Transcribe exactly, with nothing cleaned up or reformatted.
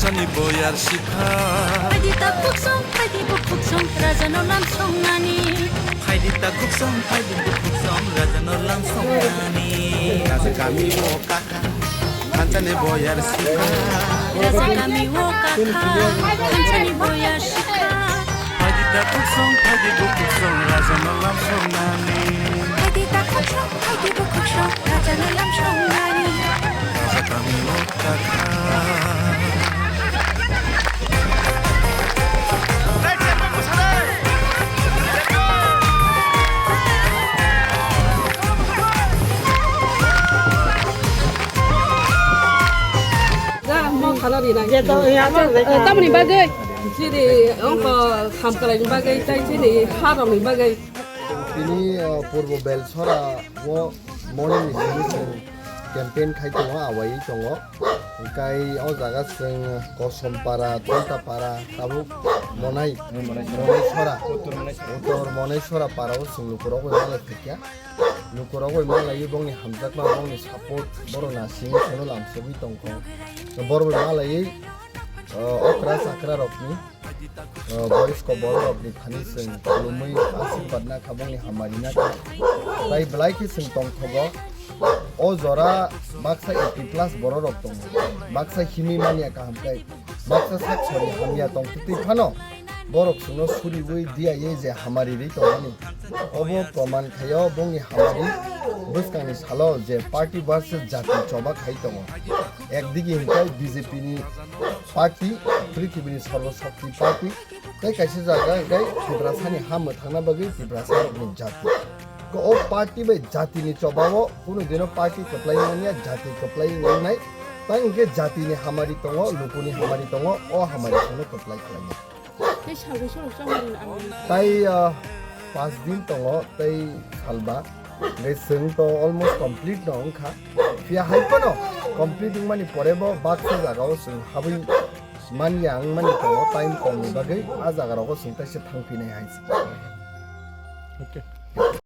Ni boyar sikha. Phaidi ta khuksong, phaidi bukhuksong, raja no lam songnani. Phaidi ta khuksong, phaidi bukhuksong, raja no lam songnani. Raja kami o kakha, thansa ni boyar sikha. Raja kami o kakha, thansa ni boyar sikha. Phaidi ta khuksong, phaidi bukhuksong, raja no lam songnani. Phaidi ta khuksong, phaidi bukhuksong, raja no lam songnani. Raja kami o kakha. Tamoni bagwi chini ongkho hamkraini bagwi tei chini harokni bagwi. Tini, uh, Purbo Belsora o monini simi chwng campaign khai tongo, awaiwi tongo. Hwnkhe o jaga chwng Kosompara, Tontapara, tabuk Monai, Monai Sora, Uttor Monai Sora para o chwng lukurok bai malai phaikha. Lukurok bai malaiwi bongni hamjakma, bongni support, borok nasingwi chwngno lamsogwi tongkho. Borok bai malaiwi, uh, okra chakra rokni, uh, boyos ko borok rokni thani chwng khulumwi asirwad nakha, bongni hamari nakha. Tai belai khe chwng tongthogo. O jora baksa eighty plus borok rok tongo. Baksa himwi manya kaham khe. Baksa sak sori hamya tongtwtwi phano borok chwngno suriwi diyaye je hamari ri tongmani. Obo proman khaio bongni hamari bwskangni salo je party versus jati choba khai tongo. Ekdigi hinkhe B J P ni party, prithibini sarbo shakti party, tei kaisa jaga hinkhe Tiprasani ha mwthangna bagwi Tiprasarokni jati. Ko o party bai jatini chobao kunu dino party kwplai manya, jati kwplai wngnai. Tang hinkhe jatini hamari tongo, lukuni hamari tongo, o hamari phano kwplai khlainai. Tei salbai soro chongmani ang. Tai, ah, pas din tongo, tei salba. Tei chwng to almost complete no wngkha. Phiya hai phano complete wngmani pore bo baksa jagao chwng habwi manya wngmani tongo, time komni bagwi a jaga rogo chwng taisa thangphinai hai se. Okay.